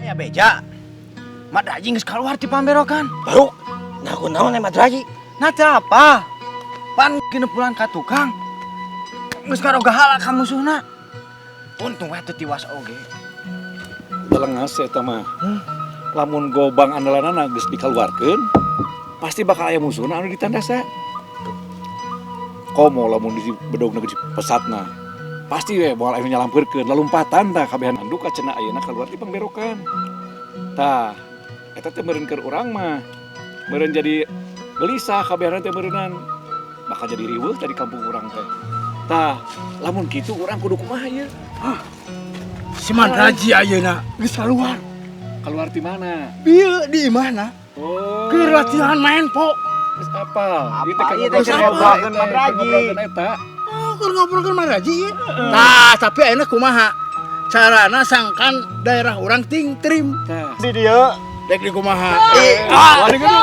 Aya beja. Madraji geus kaluar ti pamberokan. Baru nah kunaon Madraji? Nah teu apa? Pan genep bulan ka tukang. Geus karogahala ka musuhna. Untung we teu tiwas oge. Telengas eta mah. Lamun gobang andalanana geus dikaluarkeun, pasti bakal aya musuhna anu ditandasa. Komo lamun di bedogna geus pesatna, pasti we moal aya nu nyalampeurkeun, lalumpatan tah kabehan duka cenah ayeuna kaluar di pangberokan. Tah, eta teh meureun keur urang mah. Meureun jadi gelisah kabehan teh meureunan. Bakal jadi riweuh tadi kampung urang teh. Tah, lamun kitu urang kudu kumaha ieu? Hah? Si Madraji ayeuna geus kaluar. Keluar di mana? Bieu di imahna. Oh. Keur latihan main po. Geus apal. Ieu teh Apa ieu keur teh ngobrolkeun ngobrolkeun Madraji. Madraji. Ngobrolkeun eta. Oh, keur ngobrolkeun Madraji ieu. Tah, tapi ayeuna kumaha? Carana sangkan daerah urang tingtrim. Tah. Di dieu. Dek di kumaha? Ah, wani kudu.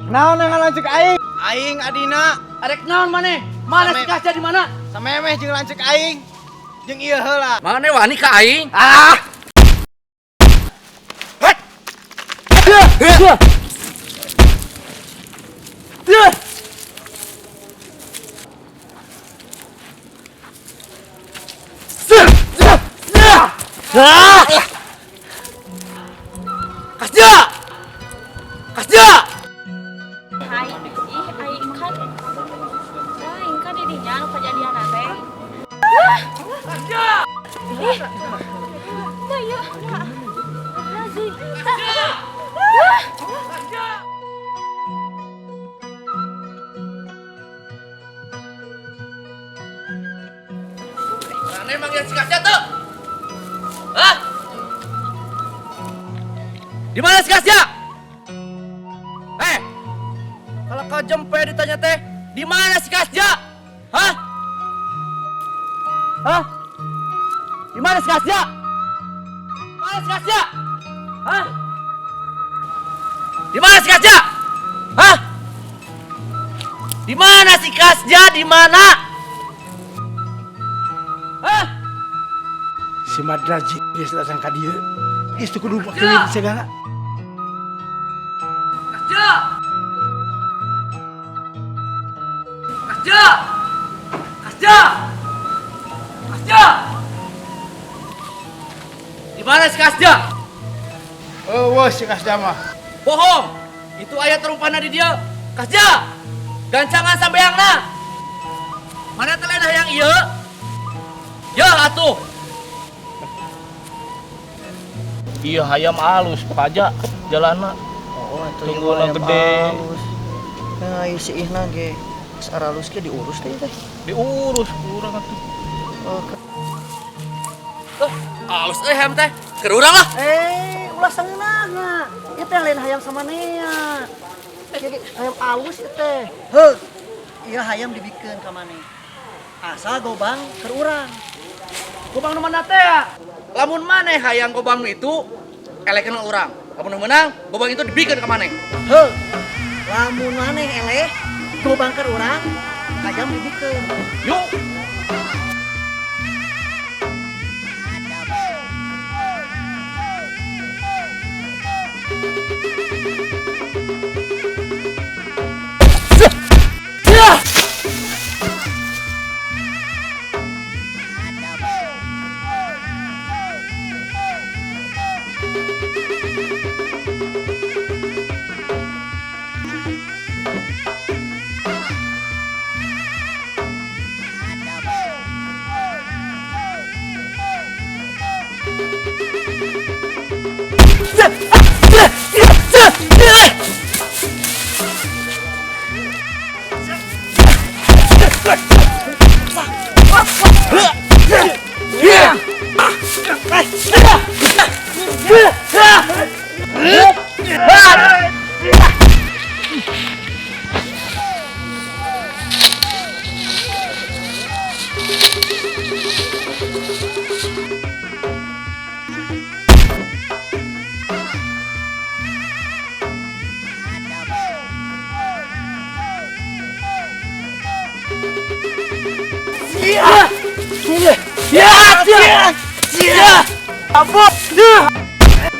Naon yang lanceuk aing? Aing adina. Arek naon maneh? Mana si Kasja di mana? Samemeh jeung lanceuk aing. Jeung ieu heula. Maneh wani ka aing? Ah. Kasja! Kasja! Hai, ih, aing kan, aing kan didinya anu kejadian teh. Ih, nah iya, nah, Razi. Maneh manggil si Kasja tuh? Hah? Di mana si Kasja? Kalau kau jempe ditanya teh, di mana si Kasja? Hah? Hah? Di mana si Kasja? Di mana si Kasja? Hah? Di mana si Kasja? Hah? Di mana si Kasja? Di mana? Hah? Si Madraji geus datang ka dieu. Geus teu kudu pake segala. Kasja! Kasja! Kasja! Kasja! Di mana si Kasja? Oh, wah si Kasja mah. Bohong! Itu ayat terumpana di dia. Kasja! Gancangan sampeangna. Mana telenah yang ieu? Ya atuh. Iya hayam alus pajak jalanna. Oh, itu Tunggulna hayam gede. alus. Nah, ieu si Ihna ge aralus ge diurus teh teh. Diurus kurang atuh. Oh, Alus euy hayam teh. Keur urang lah. Ulah sangeunahna. Ieu teh lain hayam samanea. Ieu ge hayam alus ieu teh. Heuh. Ieu hayam dibikeun ka maneh. Asal gobang keur urang. Gobang nu mana teh ya? Lamun maneh hayang gobang nu itu elekeun urang. Lamun nu meunang, gobang itu dibikeun ka maneh. Heuh. Lamun maneh eleh gobang keur urang, hayam dibikeun. Yuk.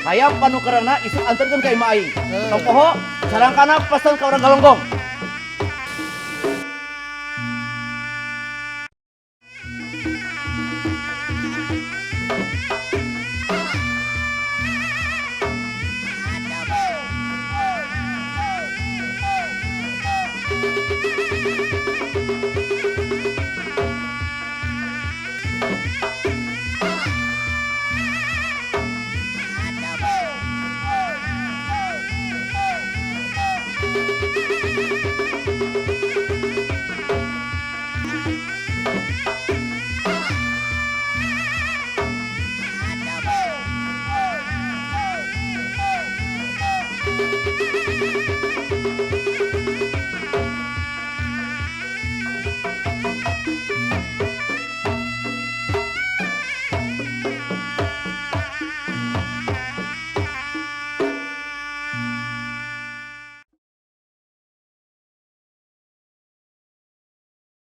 Hayam panukerana isuk anterkeun ka imah aing. Tong poho, sarangkana pesan ka urang Galonggong.